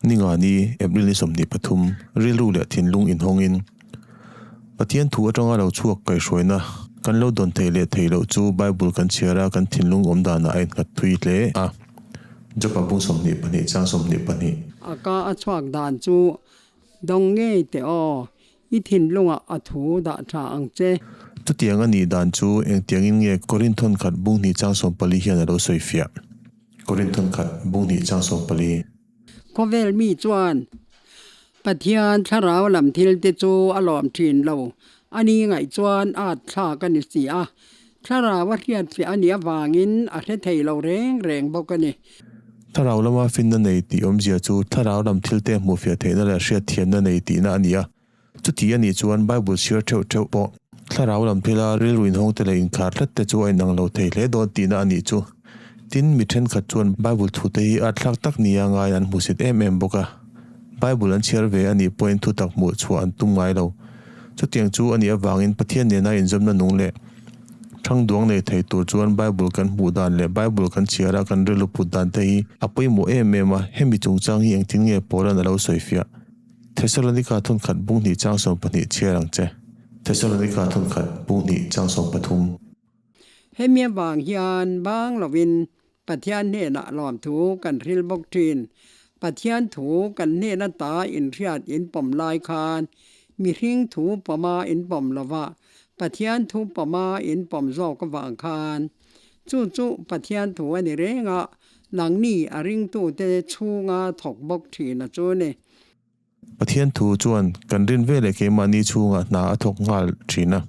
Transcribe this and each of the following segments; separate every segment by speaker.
Speaker 1: Ningani, April ni 23, rilru leh thinlung inhawngin Pathian thu atanga lo chhuak kaihhruaina kan lo dawn theih leh theih loh chu Bible kan chhiar a, kan thinlung awm danah a innghat thui hle a. Jopa bung 22 chang 22.
Speaker 2: A ka a chhuak dan chu dawng ngei teh aw, i thinlungah a thu dah tha ang che.
Speaker 1: Chutiang a nih dan chu engtiangin nge Korinthon khat bung hnih chang 14 hian a lo sawi fiah? Korinthon khat bung hnih chang 14.
Speaker 2: Khawvel mi chuan Pathian thlarau lam thil te chu a lawm thin lo. A ni ngaih chuan at thlak a ni si a, thlarau a hriatfiah a nih avangin a hre thei lo reng reng bawk a ni.
Speaker 1: Thlarau lama finna nei tih awmzia chu thlarau lam thil te hmuhfiah theihna leh hriatthiamna nei tihna a ni a. Chuti a nih chuan Bible chhiar theuh theuh pawh thlarau lam thila rilru inhawngte leh inkhar tlat te chu a inang lo thei hle dawn tihna a nih chu. Tin, mi thenkhat chuan Bible thute hi arthlak tak nia ngaiin an hmusit em em bawk a. Bible an chhiar ve a nih pawhin thutak hmuh chhuah an tum ngai lo. Chutiang chu a nih avangin Pathian nena inzawmna nung leh thang duang nei thei tur chuan Bible kan hmuh dan leh Bible kan chhiar a kan rilru put dan te hi a pawimawh em em a, hemi chungchang hi engtin nge Paula'n a lo sawifiah? Thesalonika thunkhat bung hnih chang 12 chhiar ang che. Thesalonika thunkhat bung hnih chang 13.
Speaker 2: Hemi avang hian bang lovin Pathian hnenah lawmthu kan hril bawk thin. Pathian thu kan hnen ata inhriat inpawm lai khan mihring thu pawma inpawm lova Pathian thu pawma inpawm zawk avang khan chu chu Pathian thu a ni reng a, nangni a ringtute chhunga thawk bawk thin a chu ni.
Speaker 1: Pathian thu chuan kan rin ve leh keimahni chhungah hna a thawk nghal thin a.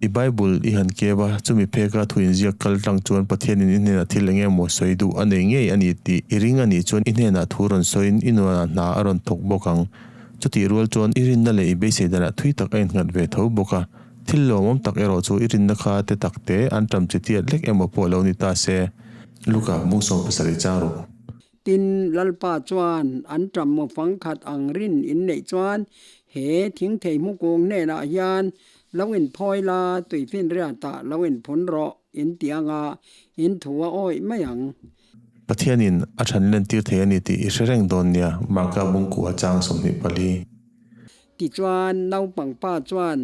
Speaker 1: I Bible i han keu a, chumi pheka thu inziak kal tlang chuan Pathianin i hnenah thil eng emaw sawi duh a nei ngei a ni tih i ring a nih chuan i hnenah thu rawn sawiin i nuanah hna a rawn thawk bawk ang. Chutih rual chuan i rinna leh i beisei danah thui tak a innghat ve tho bawk a. Thil lawmawm tak erawh chu i rinna kha te tak te an ṭam chi tiat lek emaw pawh lo ni ta se. Luka, mung 17 chang rawh.
Speaker 2: Tin, Lalpa chuan an ṭam maw fangkhat ang rin in neih chuan he thingthei hmukung hnenah hian lo inphawi la, tuifinriatah lo inphun rawh in ti anga in thu a awih mai ang.
Speaker 1: Pathianin a ṭhan lentir thei a ni tih i hre reng dawn nia, Marka bungkua chang 24.
Speaker 2: Tichuan, naupang pa chuan,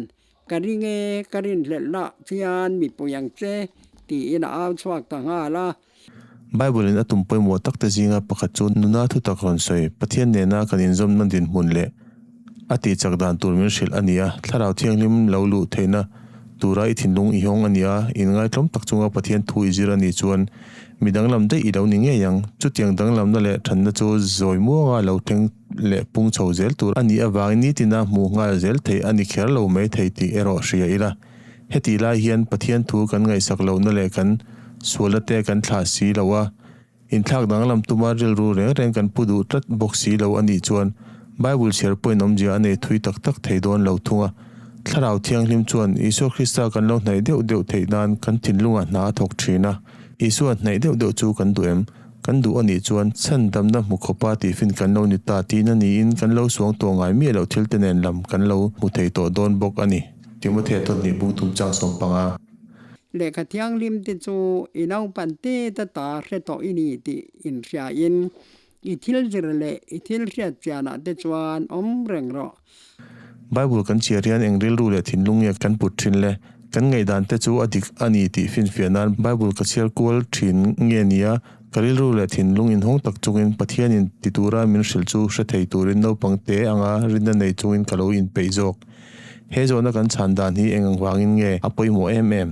Speaker 2: Ka ring e, ka rinhlelh lah chian mipui ang che, tiin a au chhuak ta nghal a.
Speaker 1: Bible in a tum pawimawh tak te zinga pakhat chu nuna thutak rawn sawi, Pathian nena kan inzawmna dinhmun leh a tihchak dan tur min hrilh a ni a, Thlarau Thianghlim lo luh theihna tura i thinlung i hawng a ni a, inngaihtlawm tak chunga Pathian thu i zir a nih chuan mi danglam daih i lo ni ngei ang. Chutiang danglamna leh thanna chu zawi muanga lo thleng leh pung chho zel tur a nih avangin nitina hmuh nghal zel theih a ni kher lo mai thei tih erawh hria ila. Hetih lai hian Pathian thu kan ngaihsak lohna leh kan sualna te kan thlah si lo a, inthlak danglam tuma rilru reng reng kan pu duh tlat bawk si lo a nih chuan Bible chhiar pawhin awmzia a nei thui tak tak thei dawn lo thung a. Thlarau Thianghlim chuan Isua Krista kan lo hnaih deuh deuh theih nan kan thinlungah hna a thawk thin a, Isua hnaih deuh deuh chu kan duh em? Kan duh a nih chuan chhandamna hmu khawpa tihfin kan lo ni ta tihna niin kan lo suang tawh ngai miah loh thilte nen lam kan lo hmu thei tawh dawn bawk a ni. Timothea tawhnih bung tum chang 15.
Speaker 2: Lehkha thianghlim te chu i naupan te ta ta hre tawh i ni tih inhriain i thil zir leh i thil hriat chianah te chuan awm reng rawh.
Speaker 1: Bible kan chhiar hian eng rilru leh thinlung nge kan put thin le? Kan ngaihdan te chu a dik a ni tih finfiah nan Bible ka chhiar kual thin nge nia, ka rilru leh thinlung inhawng tak chungin Pathianin ti tura min hrilh chu hre thei turin naupang te anga rinna nei chungin ka lo inpeih zawk. He zawhna kan chhan dan hi eng ang vangin nge a pawimawh em em?